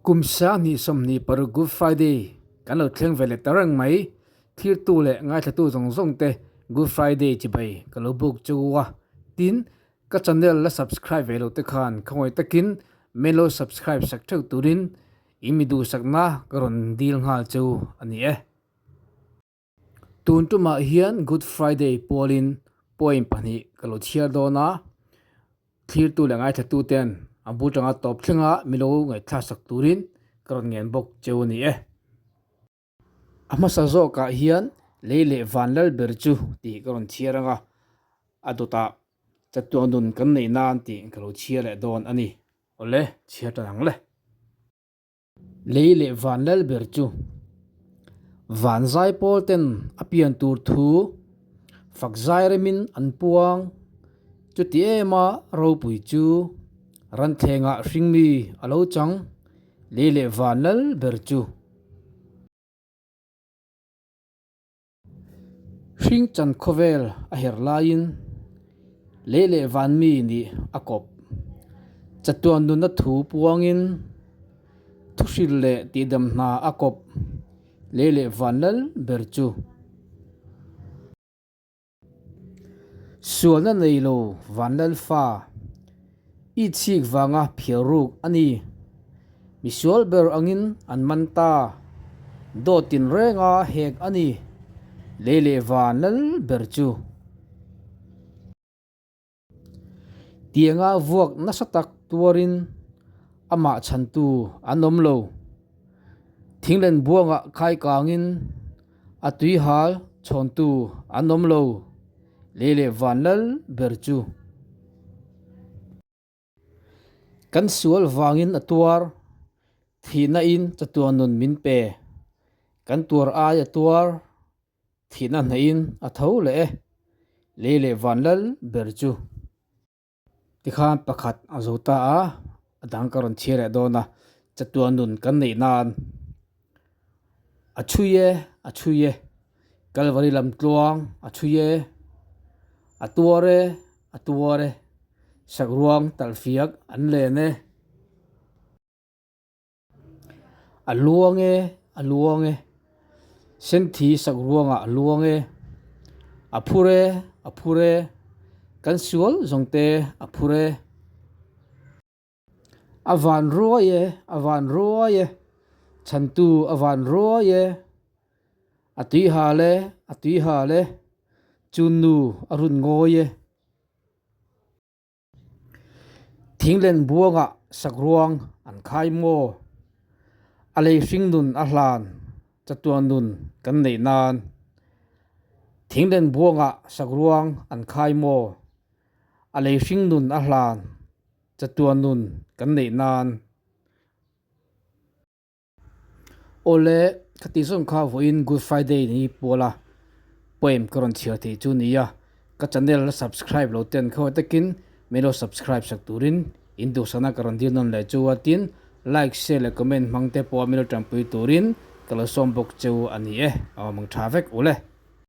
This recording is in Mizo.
Kum 2026 Good Friday kan lo thleng ve leh ta reng mai. Thirtu leh ngaithlatu zawng zawng te Good Friday chibai ka lo buk chu a. Tin, ka channel la subscribe ve lo te khan khawngaih takin min lo subscribe sak theuh turin in mi duhsakna ka rawn dil nghal chu a ni e. Tun tumah hian Good Friday pualin poem pahnih ka lo chhiar dawn a, thlirtu leh ngaithla ten a bul tanga tawp thlenga mi lo ngaihthlak sak turin ka rawn ngen bawk cheu a ni e. A hmasa zawkah hian lei leh van lal ber chu tih ka rawn chhiar ang a, a dawtah chatuan nun kan neih nan tih ka lo chhiar leh dawn a ni. Awle, chhiar tan ang le. Lei leh van lal ber chu van zaipawl ten a pian tur thu fak zai remin an puang. Chuti em a ropui chu ranthlengah hringmi a lo chang lei leh van lal ber chu. Hring chan khawvel a her laiin lei leh van mi nih a kawp. Chatuan nunna thu puangin thuhril leh tihdam hna a kawp lei leh van lal ber chu. Sualna nei lo Vanlal fa i chhik vanga phiar ruk a ni. Misual ber angin an man ta. Dawt tinrenga hek a ni. Lei leh Vanlal ber chu. Tianga vuak nasa tak tuarin amah chhantu an awm lo. Thinglen buangah khai kangin a tuihal chhawntu an awm lo, lei leh van lal ber chu. Kan sual vangin a tuar, thihna in chatuan nun min pe. Kan tuar ai a tuar, Thihna hnaihin a tho leh e, lei leh van lal ber chu. Tikhan pakhat a zo ta a, a dang ka rawn chhiar leh dawn a, chatuan nun kan neih nan a chhui e, a chhui e, Kalvari lam tluang a chhui e, a tuar e, a tuar e, sakruang talhfiak an len e. A luang e, a luang e, senthi sak ruangah a luang e, a phur e, a phur e, kan sual zawng te a phur e. A van ruai e, a van ruai e, chhantu a van ruai e, a tui hal e, a tui hal e, chunnu a run ngawi e. Thinglen buangah sakruang an khai maw? A lei hring nun a hlan chatuan nun kan neih nan. Thinglen buangah sakruang an khai maw? A lei hring nun a hlan chatuan nun kan neih nan. Awle, ka tih zawng kha vawiin Good Friday ni puala poem ka rawn chhiar thei chu nia, ka channel la subscribe lo ten khaw takin min lo subscribe sak turin in duhsakna ka rawn dil nawn leh chu a, tin like, share leh comment hmang te pawh min lo tanpui turin ka lo sawm bawk cheu a ni e, a awm ang tha vek ule.